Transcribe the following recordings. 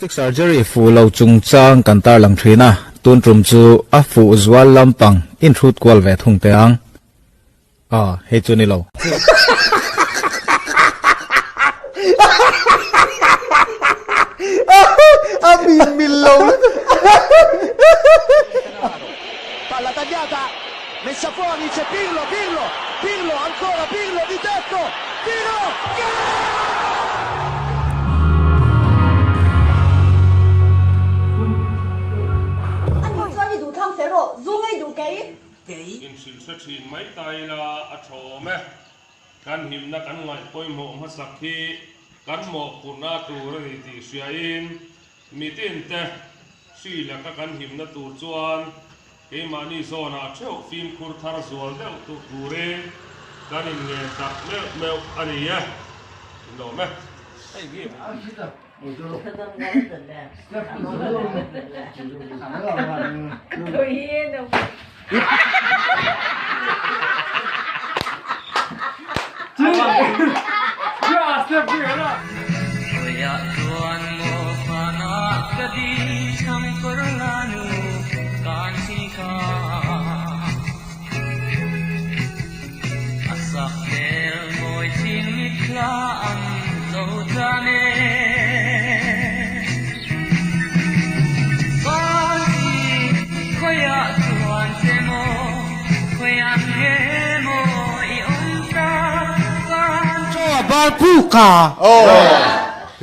Plastic surgery fuh lo chungchang kan tarlang thin a, tun tum chu a fuh zual lampang inhrut kual ve thung teh ang. Aw, hei chu ni lo. A min mil lo lutuk. Palla tagliata, messa fuori, c'è Pirlo, Pirlo, Pirlo, ancora Pirlo di tetto, tiro, gol! A nih chuan i duh thlang fel rawh, zu ngei duh kei. Inhrilh hre thin mai ta ila a tha awm e. Kan himna kan ngaih pawimawh hmasak hi kan mawhphurhna tur a ni tih hriain Mitinte hri laka kan himna tur chuan keimahni zawnah theuh fimkhur thar zual deuh tuh turin kan inngen tak meuh meuh a ni e. Inlawm e. Hei nge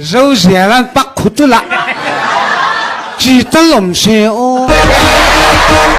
Zo zialan pak khutu la chi tal om se aw.